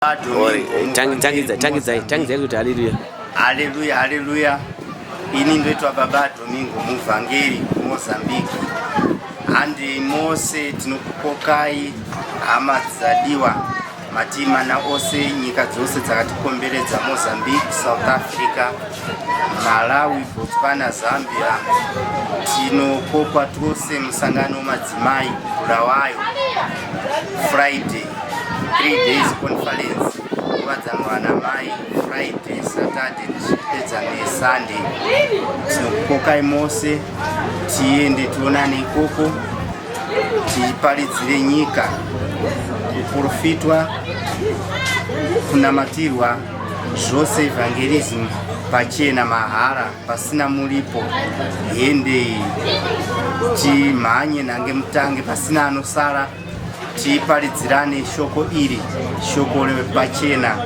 Tangidzai, tangidzai, tangidzai kuti haleluya. Haleluya, haleluya. Ini ndoitwa Baba Domingo muvhangeri kuMozambique. Handi mose tinokukokai hama dzadiwa matii mana ose nyika dzose dzakatikomberedza Mozambique, South Africa, Malawi, Botswana, Zambia. Tinokokwa tose musangano wemadzimai Bulawayo Friday 3 days conference kuwadzanwa namai Friday, Saturday tichipedza neSunday. Tinokukokai mose tiende tionane ikoko tiparidzire nyika kuprofitwa kunamatirwa zvose evangelism pachena mahara pasina muripo hendei timhanye nange mutange pasina anosara tiparidzirane shoko iri shoko pachena.